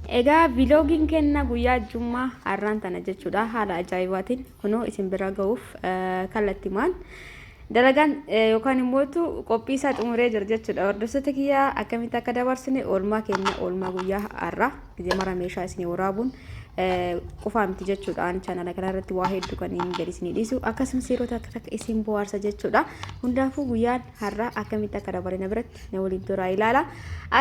Egaa viloogiin kenna guyyaa jummaa har'aan tana jechuudha. Haala ajaa'ibaatiin kunoo isin bira ga'uuf kallattimaan dalagaan yookaan immootu qophii isaa xumuree jira jechuudha. Hordoftoota kiyyaa, akkamitti akka dabarsine oolmaa keenya, oolmaa guyyaa har'aa gizee mara meeshaa isinii waraabuun qofaa miti jechuudha. Ani chaanala kana irratti waa hedduu kan inni gadi isinii dhiisu, akkasumas yeroo takka takka isin bohaarsa jechuudha. Hundaafuu guyyaan har'aa akkamitti akka dabarina biratti na waliin turaa ilaala.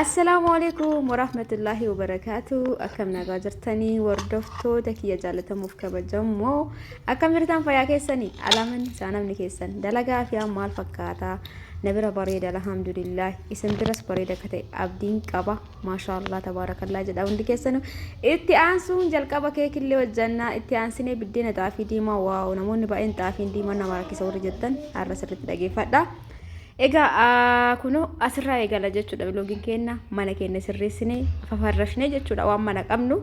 Assalaamu alaikum warahmatullaahi wabarakaatu. Akkam nagaa jirtanii, hordoftoota kiyya jaallatamuuf kabajamoo? Akkam jirtan, fayyaa keessanii? Alaman saanamni keessan dalagaa fi maal fakkaata? Na bira bareeda, alhamdulillah. Isin biras bareeda akka ta'e abdiin qaba. Maashaallah, tabaarakallaa jedha hundi keessanuu. Itti aansuun jalqaba keekillee hojjannaa, itti aansinee biddeena xaafii diimaa. Wow, namoonni baay'een xaafiin diimaa nama rakkisa warri jettan har'a sirriitti dhageeffadha. Egaa kunoo asirraa eegala jechuudha biloogiin keenya. Mana keenya sirreessinee fafarrashnee jechuudha waan mana qabnu.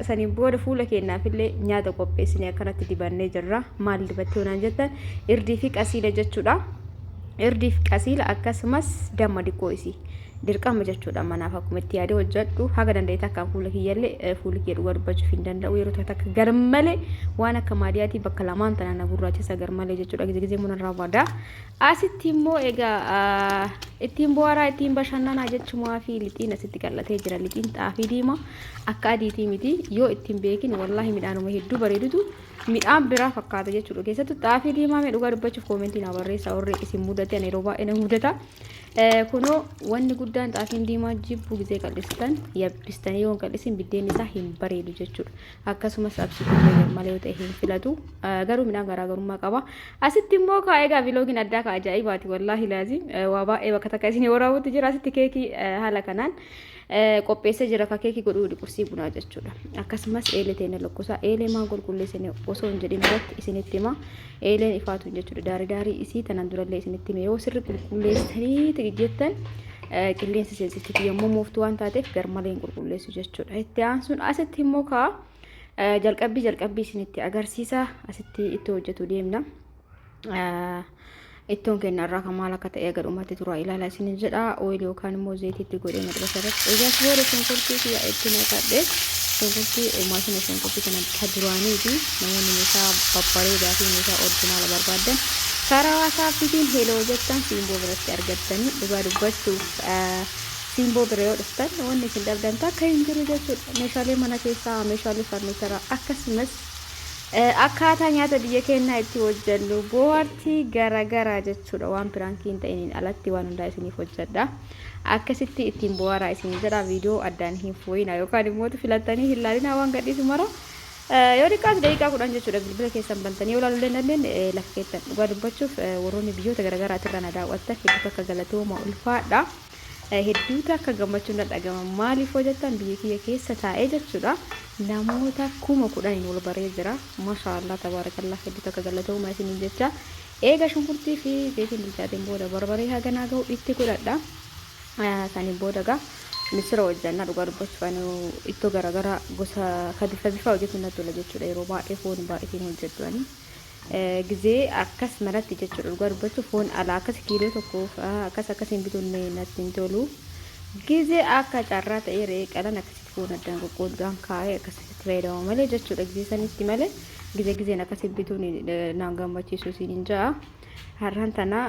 Saniin booda fuula keenyaaf illee nyaata qopheessinee akkanatti dibannee jirra. Maal dibattee yoonaan jettan, irdii fi qasiila jechuudha. Irdii fi qasiila akkasumas damma diqqoo isii. Dirqama jechuudha manaaf akkuma itti yaadee hojjedhu haga danda'e takkaan fuula kiyyallee, fuulli kiyya dhugaa dubbachuuf hin danda'u, yeroo takka takka garmalee waan akka maadiyaatii bakka lamaan tana na gurraachisa garmalee jechuudha, gizee gizee munarraa badaa. Asitti immoo egaa ittiin bohaaraa, ittiin bashannanaa jechumaa fi lixiin asitti qal'atee jira. Lixiin xaafii diimaa akka adiitii miti, yoo ittiin beekin wallaahi midhaanuma hedduu bareedutu midhaan biraa fakkaata jechuudha. Keessattuu xaafii diimaa, mee dhugaa dubbachuuf koomentii naa barreessaa warri isin mudate, ani yeroo baay'ee na mudata. Kunoo wanni guddaan xaafiin diimaa jibbu gizee qal'istan yabbistanii yoo hin qal'isin biddeen isaa hin bareedu jechuudha. Akkasumas absiitillee garmalee yoo ta'e hin filatu. Garuu midhaan garaagarummaa qaba. Asitti immoo kaa egaa viloogiin addaa ka ajaa'ibaati, wallaahi laazim waa baay'ee bakka takka isin waraabutti jira. Asitti keekii haala kanaan qopheessee jira, ka keekii godhuu qursii bunaa jechuudha. Akkasumas eelee teenya lakkosaa, eelee maan qulqulleessine osoo hin jedhin duratti isinitti hima. Eeleen ifaatu jechuudha. Daarii daarii isii tanaan durallee isinitti hime, yoo sirri qulqulleessanii jettan qilleensi seensifti, yommuu mooftu waan taateef garmalee hin qulqulleessu jechuudha. Itti aansuun asitti immoo kaa jalqabbii jalqabbii isinitti agarsiisa. Asitti itti hojjetu deemna. Ittoon keenya irraa kan maal akka ta'e gadhumatti tura ilaala isinin jedha. Oil yookaan immoo zayitiitti godhee maxxansa irratti. Egaa booda shunkurtii kiyya itti naqadhe. Shunkurtii maashina shunkurtii kana ka duraaniiti. Namoonni meeshaa babbareedaa fi meeshaa orjinaala barbaaddan karaa waasaappiitiin heloo jettan Siimboo biratti argattanii. Dhugaa dubbachuuf Siimboo bira yoo dhuftan wanni isin dhabdan takka hin jiru jechuudha. Meeshaalee mana keessaa, meeshaalee farniicharaa, akkasumas akkaataa nyaata biyya keenyaa itti hojjennu, bohaartii garaagaraa jechuudha. Waan piraankii hin ta'iniin alatti waan hundaa isiniif hojjedha. Akkasitti ittiin bohaaraa isin jedha. Viidiyoo addaan hin fooyina yookaan immoo filattanii hin laalinaa waan gadhiisu mara. Yoo xiqqaatu daqiiqaa 10 jechuudha, bilbila keessan bantanii yoo ilaaluu hin dandeenye lafa keessan. Dhugaa dubbachuuf warroonni biyyoota garaagaraatirraa na daawwattan hedduu takka galatooma, ulfaadha. Hedduutu akka gammachuun na dhagama. Maaliif hoo jettan, biyya kiyya keessa taa'ee jechuudha. Namoota 10,000n wal baree jira. Masha Allah, tabaarakallah, hedduu takka galatooma isiniin jecha. Eega shunkurtii fi zeetiin bilchaateen booda barbaree haganaa gahu itti godhadha. Saniin booda gaa misira hojjanna. Dhugaa dubbachuuf ani ittoo garaagaraa gosa ka bifa bifa hojjetu natti tola jechuudha. Yeroo baay'ee foon baay'eetiin hojjedhu ani. Gizee akkas manatti jechuudha, dhugaa dubbachuuf foon alaa akkas kiiloo tokkoof akkas akkasiin bituun natti hin tolu. Gizee akka carraa ta'ee re'ee qalan akkasitti foon addaan qoqqooduudhaan kaa'ee akkasitti fayyadama malee jechuudha, gizee sanitti malee gizee gizeen akkasitti bituun naan gammachiisu siin hin ja'a. Har'aan tana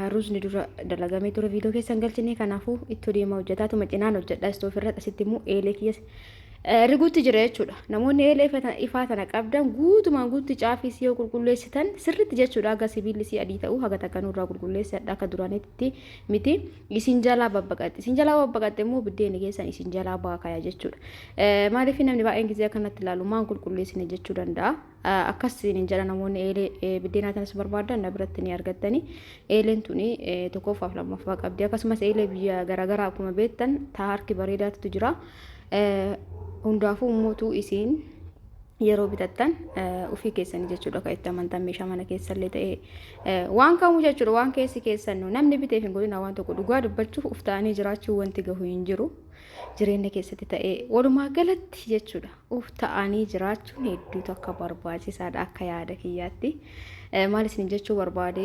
ruuzni dura dalagamee ture viidiyoo keessan galchine, kanaafuu ittoo deemaa hojjetaatuma cinaan hojjedha istoof irratti. Asitti immoo eelee kiyya riguutti jira jechuudha. Namoonni eelee ifaa tana qabdan guutumaan guutti caafii si yoo qulqulleessitan sirriitti jechuudha, haga sibiilli si adii ta'u haga takka nurraa qulqulleessadha, akka duraanitti miti isin jalaa babbaqatte. Isin jalaa babbaqatte immoo biddeenni keessan isin jalaa baakaya jechuudha. Maaliif namni baay'een gisee akkanatti ilaalu maan qulqulleessine jechuu danda'a. Akkas isiniin jedha, namoonni eelee biddeenaa kanas barbaadan na biratti ni argattani. Eeleen tuni tokkoffaaf lammaffaa qabdi. Akkasumas eelee biyya garaagaraa akkuma beektan taa harki bareedaatu jira. Hundaafuu immoo isiin yeroo bitattan ofii keessanii jechuudha kan itti amantan, meeshaa mana keessallee ta'e waan kamuu jechuudha, waan keessi keessan namni biteef hin godhina waan tokko. Dhugaa dubbachuuf uf ta'anii jiraachuu wanti gahu hin jiru. Jireenya keessatti ta'ee walumaa galatti jechuudha. Uf ta'anii jiraachuun hedduu takka barbaachisaadha akka yaada kiyyaatti. Maal isin jechuu barbaade,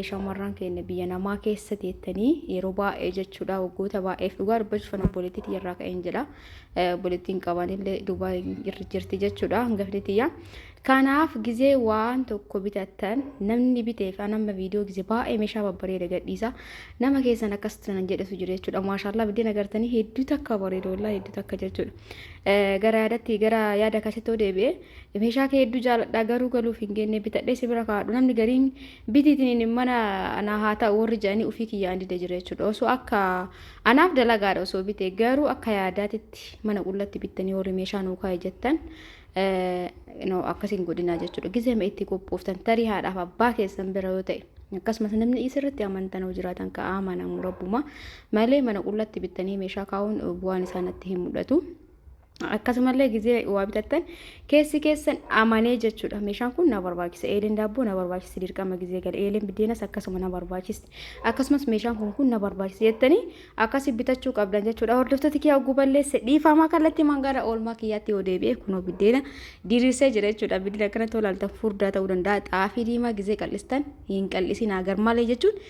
shamarran keenya biyya namaa keessa teettanii yeroo baay'ee jechuudha, waggoota baay'eef, dhugaa dubbachuuf kan obboleettii tiyyarraa ka'een jedha. Obboleettiin qabanillee Dubaay jirti jechuudha, hangafni tiyya. Kanaaf gizee waan tokko bitattan namni biteef, an amma viidiyoo gizee baay'ee meeshaa babbareeda gadhiisa. Nama keessan akkas nan jedhetu jira jechuudha. Maashaallaa, biddeen agartanii hedduu takka bareeda, wallaahi hedduu takka jechuudha. Gara yaadatti, gara yaada akkasitti yoo deebi'e, meeshaa kee hedduu jaaladha, garuu galuuf hin geenye, bitadhee si bira kaa'adhu, namni gariin bitiitiin mana anaa haa ta'u warri jedhanii ofii kiyyaan dide jira jechuudha. Osoo akka anaaf dalagaadha osoo bite, garuu akka yaadaatitti mana qullatti bittanii warri meeshaa nuu kaa'e jettan, no, akkas hin godhinaa jechuudha. Gizema itti qophooftan, tarii haadhaaf abbaa keessan bira yoo ta'e, akkasumas namni isirratti amantan yoo jiraatan, ka amanamu rabbuma malee, mana qullatti bittanii meeshaa kaa'uun bu'aan isaa natti hin mul'atu. Akkasumallee gizee waa bitattan keessi keessan amanee jechuudha. Meeshaan kun na barbaachisa. Eeleen daabboo na barbaachisa dirqama gizee gala. Eeleen biddeenas akkasuma na barbaachisa. Akkasumas meeshaan kun na barbaachisa jettanii akkasi bitachuu qabdan jechuudha. Hordoftoota kiyyaa, oguu balleesse dhiifamaa. Kallattii mangara oolmaa kiyyaatti yoo deebi'e, kunoo biddeena diriirsee jira jechuudha. Biddeena akkanatti olaaltan furdaa ta'uu danda'a. Xaafii diimaa gizee qal'istan hin qal'isinaa garmalee jechuun,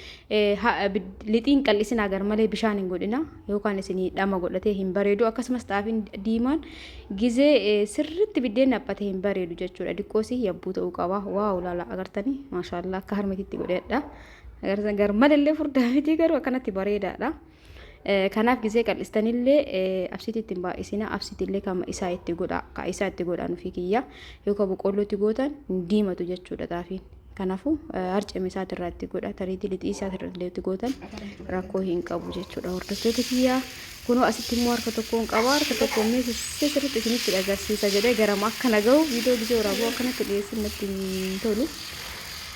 lixiin qal'isinaa garmalee, bishaan hin godhina yookaan isinii dhama godhatee hin bareedu. Akkasumas xaafiin diimaan gizee sirriitti biddeen haphatee hin bareedu jechuudha. Diqqoosii yabbuu ta'uu qaba. Waaw, laala, agartanii, maashaallaa, akka harmititti godhedha. Agartan, garmallee furdaa miti, garuu akkanatti bareedaadha. Kanaaf gizee qal'istanillee absiitii ittiin baay'isina, absiitillee kama isaa itti godha, ka isaa itti godha nufi kiyya yookaan boqqollootti gootan hin diimatu jechuudha xaafiin. Kanaafuu harcame isaatirraa itti godha, tariitii lixii isaatirra illee itti gootan rakkoo hin qabu jechuudha, hordoftoota kiyyaa. Kunoo asitti immoo harka tokkoon qaba, harka tokkoon mee sirriitti isinitti agarsiisa jedhee garama akka na gahu viidiyoo gizee waraabuu akkanatti dhiyeessuun natti hin tolu.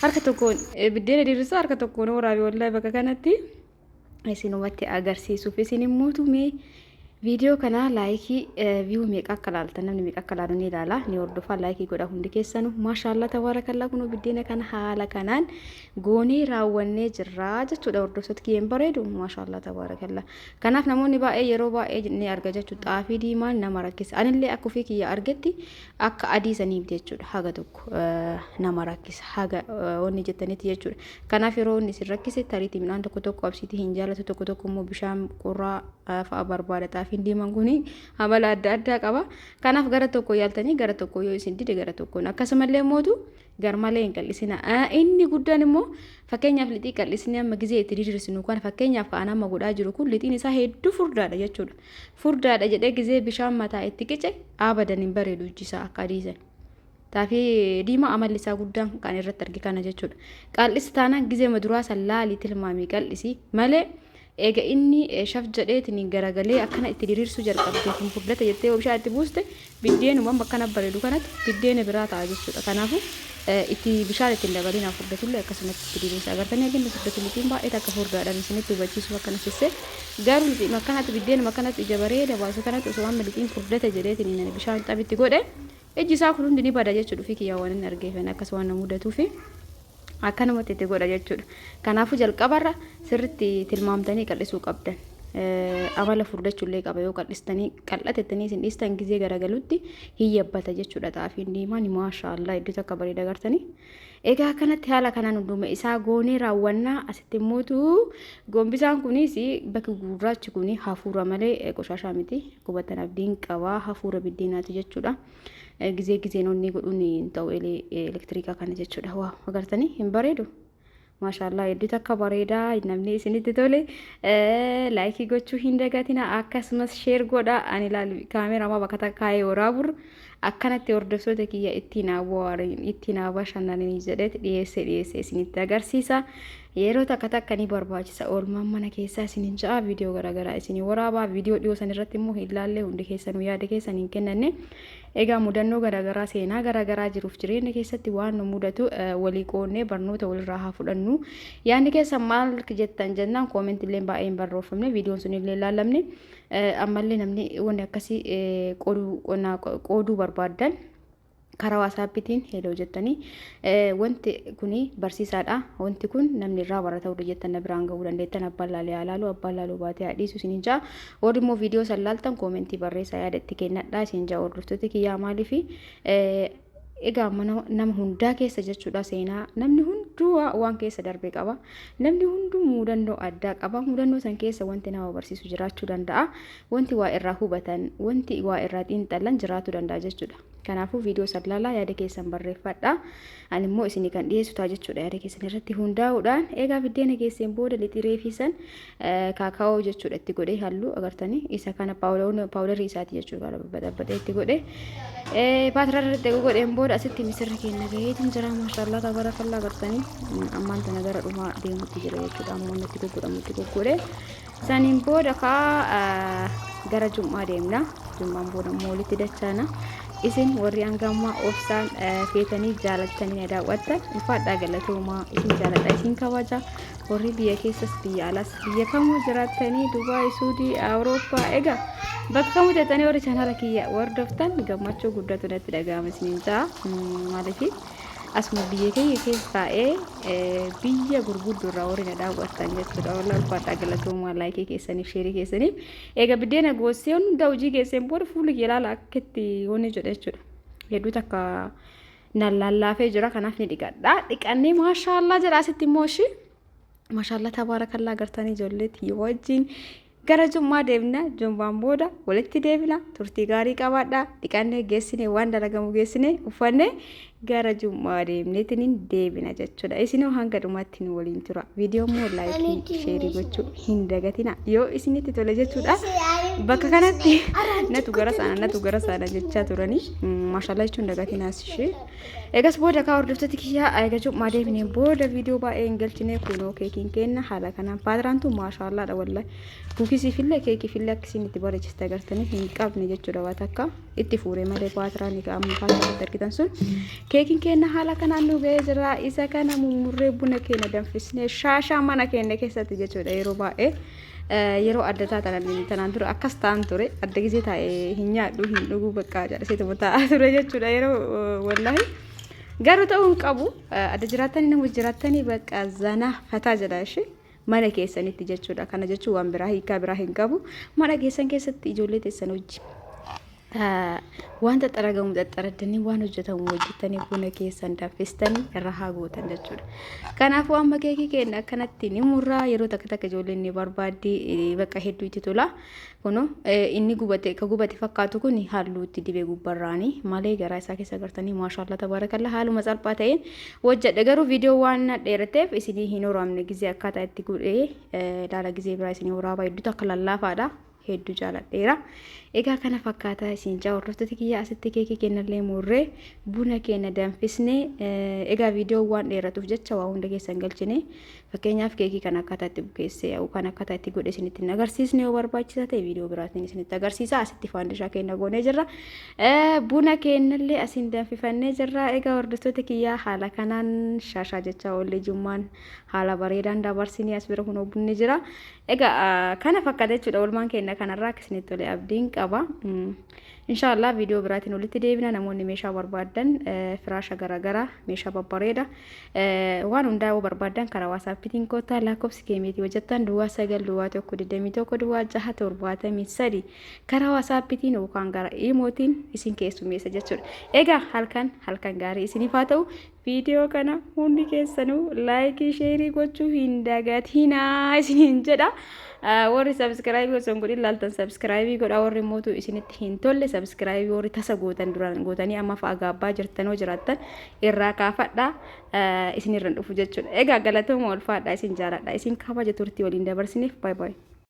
Harka tokkoon biddeena diriirsaa, harka tokkoon waraabe, wallaahi bakka kanatti isinumatti agarsiisuuf. Isin immoo mee viidiyoo kana like, view meeqa akka laaltan, namni meeqa akka laalu ni ilaala, ni hordofa, like godha hundi keessanu. Maashaallaa, tabaarakallaa, kunoo biddeena kana haala kanaan goonee raawwannee jirra jechuudha, hordoftoota kiyyeen. Bareedu, maashaallaa, tabaarakallaa. Kanaaf namoonni baay'ee yeroo baay'ee ni arga jechuudha, xaafii diimaan nama rakkisa. Anillee akka ofii kiyya argetti akka adii sanii miti jechuudha, haga tokko nama rakkisa haga wanni jettanitti jechuudha. Kanaaf yeroo inni isin rakkise, tariitii midhaan tokko tokko absiitii hin jaallatu, tokko tokko immoo bishaan qorraa fa'a barbaada. Xaafiin diimaan kun amala adda addaa qaba. Kanaaf gara tokko yaaltanii, gara tokko yoo isin dide, gara tokkoon akkasumallee mootu garmalee hin qal'isina. Inni guddaan immoo, fakkeenyaaf lixii qal'isnee amma gizee itti diriirsinu kana, fakkeenyaaf kan amma godhaa jiru kun lixiin isaa hedduu furdaadha jechuudha. Furdaadha jedhee gizee bishaan mataa itti qice abadan hin bareedu ijji isaa akka adiisan. Xaafii diimaa amalli isaa guddaan kan irratti arge kana jechuudha. Qal'isi taanaan gizee maduraa san laalii tilmaamii qal'isi malee, eega inni shaf jedheetiin garagalee akkana itti diriirsuu jalqabde, kun furdate jettee yoo bishaan itti buuste, biddeenuma amma akkana bareedu kanatti biddeena biraa ta'a jechuudha. Kanaafuu itti bishaan ittiin dabalinaa, furdatullee akkasumatti itti diriirsa. Agartanii, akka inni furdatu, lixiin baay'ee takka furdaadhaan isinitti hubachiisuuf akkana sissee, garuu lixiin akkanatti biddeenuma akkanatti ija bareeda baasu kanatti osoo amma lixiin furdate jedheetiin bishaan xabitti godhe, ijji isaa kun hundi ni bada jechuudha. Ofii kiyyaa waan inni argeefan akkas waan na mudatuufi akkanumatti itti godha jechuudha. Kanaafuu jalqabarra sirriitti tilmaamtanii qal'isuu qabdan. Amala furdachuullee qaba, yoo qal'istanii qal'atettanii isin dhiistan gizee garagalutti hin yabbata jechuudha xaafiin diimaan. Maashaallah, iddoo takka bareeda, agartanii. Egaa akkanatti haala kanaan hunduma isaa goonee raawwannaa. Asitti immootu gombisaan kunis bakki gurraachi kun hafuura malee qoshaashaa miti. Hubattan abdiin qabaa, hafuura biddeenaati jechuudha. Gizee gizeen onni godhuun hin ta'u elektiriikaa kana jechuudha. Waa agartanii, hin bareedu. Maashaallah, hedduu takka bareedaa. Namni isinitti tole like gochuu hin dagatina, akkasumas share godha. Ani ilaalu kaameeraa bakka takka kaayee waraabur akkanatti hordoftoota kiyya ittiin haa ittiin haa bashannananii jedheet dhiyeesse dhiyeesse isinitti agarsiisa. Yeroo takka takka ni barbaachisa oolmaan mana keessaa isinin ja'a, viidiyoo garaagaraa isinii waraabaa. Viidiyoo dhiyoo san irratti immoo hin laallee, hundi keessanuu yaada keessan hin kennanne. Egaa mudannoo garaagaraa, seenaa garaagaraa jiruuf jireenya keessatti waan nu mudatu walii qoonnee barnoota walirraa haa fudhannu. Yaadni keessan maal jettan jennaan, comment illee baay'ee hin barreeffamne, viidiyoon sun illee ilaalamne. Ammallee namni wanni akkasii qooduu barbaaddan Karaa waasaappiitiin heloo jettanii wanti kuni barsiisaadha. Wanti kun namni irraa barata warri jettan na biraan ga'uu dandeettan abbaan laalee haa laalu abbaan laaluu baatee haa dhiisu isiniin ja'a. Warri immoo viidiyoo san laaltan koomentii barreessaa yaada itti kennadhaa isin ja'a hordoftoota kiyyaa maaliifi egaa mana nama hundaa keessa jechuudha seenaa namni hunduu waan keessa darbe qaba. Namni hunduu muudannoo addaa qaba. Muudannoo san keessa wanti nama barsiisu jiraachuu danda'a. Wanti waa irraa hubatan, wanti waa irraa xiinxalan jiraachuu danda'a jechuudha. Kanaafuu viidiyoo san laalaa yaada keessan barreeffadha. Ani immoo isinii kan dhiyeessu ta'a jechuudha yaada keessan irratti hundaa'uudhaan. Egaa biddeena geesseen booda lixii reefii san kaakaa'oo jechuudha itti godhee halluu agartanii isa kana paawudarii isaati jechuudha baxaxaxee itti godhee. Paatraa irratti eeguu godheen booda asitti misirri keenya gaheetiin jira maashaallah tabaarakallaa agartanii ammaan tana gara dhumaa deemutti jira jechuudha ammoo inni itti goggodhamu itti goggodhee. Saniin booda kaa gara jum'aa deemna. Jum'aan booda immoo walitti dachaana. Isin warri hanga ammaa obsaan feetanii jaalattanii na daawwattan ulfaadhaa galatoomaa isin jaaladha isin kabaja. Warri biyya keessas biyya alas biyya kamuu jiraattanii Dubaay, Suudii, Awurooppaa egaa bakka kamuu teettanii warri chaanaala kiyya hordoftan gammachuu guddatu natti dhaga'ama isiniin ja'a. Maaliif asuma biyya keenya keessa taa'ee biyya gurguddoo irraa warri na daawwattan jechuudha. Wallah ulfaadhaa galatoomaa laayikii keessaniif sheerii keessaniif. Egaa biddeena goossee hunda hojii geesseen booda fuulli kee ilaala akka itti wanni jedha jechuudha. Hedduu takka na lallaafee jira kanaaf ni dhiqadha. Dhiqannee maashaallaa jedha asitti immoo ishii. Maashaallaa tabaarakallaa agartanii ijoollee tiyya wajjin gara jummaa deemna. Jummaan booda walitti deebina. Turtii gaarii qabaadha. Dhiqannee geessine waan dalagamu geessine uffanne gara jummaa deemneetiin deebina jechuudha. Isinoo hanga dhumaatti nu waliin tura. Viidiyoo immoo laayikii sheerii gochuu hin dagatina. Yoo isinitti tole jechuudha. Bakka kanatti natu gara sana natu gara sana jechaa turanii. Maashaallaa jechuun dagatinaas ishee. Egas booda kaa hordoftoota kiyyaa eega jummaa deebineen booda viidiyoo baay'ee hin galchine kunoo keekiin keenna haala kanaan paatiraantu maashaallaadha wallahi kuukisiifillee keekiifillee akka isin itti bareechiste agartanii hin qabne jechuudha waan takka itti fuure malee paatiraan egaa amma paatiraatti argitan sun keekiin keenna haala kanaan nu ga'ee jira isa kana mummurree buna keenya danfisnee shaashaa mana keenya keessatti jechuudha yeroo baay'ee Yeroo adda taatan tanaan dura akkas ta'an ture adda gisee taa'ee hin nyaadhu hin dhuguu bakka jedhaseetuma taa'aa ture jechuudha yeroo wallaahi garuu ta'uu hin qabu adda jiraattanii nama jiraattanii bakka zanaa fataa jedha ishee mana keessanitti jechuudha kana jechuun waan biraa hiikaa biraa hin qabu mana keessan keessatti ijoollee teessan hojii Waan xaxaragamu xaxaraddanii waan hojjetamu hojjettanii buna keessan danfistanii irra haa gootan jechuudha. Kanaafuu amma keekii keenya akkanatti ni murraa yeroo takka takka ijoolleen ni barbaaddi bakka hedduu itti tola. Kunoo inni gubate ka gubate fakkaatu kun halluu itti dibee gubbarraanii malee garaa isaa keessa agartanii maashaallah tabaarakalla haaluma salphaa ta'een hojjedhe garuu viidiyoo waan dheerateef isinii hin horamne gizee akkaataa itti godhee laala gizee biraa isinii waraabaa hedduu takka lallaafaadha. Hedduu jaaladheera. Egaa kana fakkaataa isin jaa hordoftoota kiyya asitti keekii kennallee murree buna keenya danfisnee egaa viidiyoo waan dheeratuuf jecha waa hunda keessan galchine fakkeenyaaf keekii kan akkaataa itti bukeessee yookaan akkaataa itti godhe isinitti hin agarsiisne yoo barbaachisaa ta'e viidiyoo biraatiin isinitti agarsiisa asitti faandishaa keenya goonee jirra. Buna keenyallee asiin danfifannee jirra. Egaa hordoftoota kiyyaa haala kanaan shaashaa jechaa oollee jummaan haala bareedaan dabarsinee as bira kunoo bunni jira. Egaa kana fakkaata jechuudha oolmaan keenya kanarraa akka isinitti tole abdiin qaba. Inshaallah viidiyoo biraatiin walitti deebina namoonni meeshaa barbaaddan firaasha garaagaraa meeshaa babbareeda waan hundaa yoo barbaaddan karaa waasaappiitiin kottaa lakkoofsi keemeetii hojjettan duwwaa 9 duwwaa 1 21 duwwaa 6 73 karaa waasaappiitiin yookaan gara iimootiin isin keessummeessa jechuudha. Egaa halkan halkan gaarii isiniif haa ta'u. Viidiyoo kana hundi keessanuu laayikii sheerii gochuu hin dagatinaa isiniin jedha. Warri sabiskiraayibii osoo hin godhin laaltan sabiskiraayibii godhaa warri mootu isinitti hin tolle sabiskiraayibii warri tasa gootan duraan gootanii amma fa'a gaabbaa jirtanoo jiraattan irraa kaafadhaa isinirra hin dhufu jechuudha. Egaa galatooma ulfaadhaa isin jaaladha isin kabaja turtii waliin dabarsineef baay baay.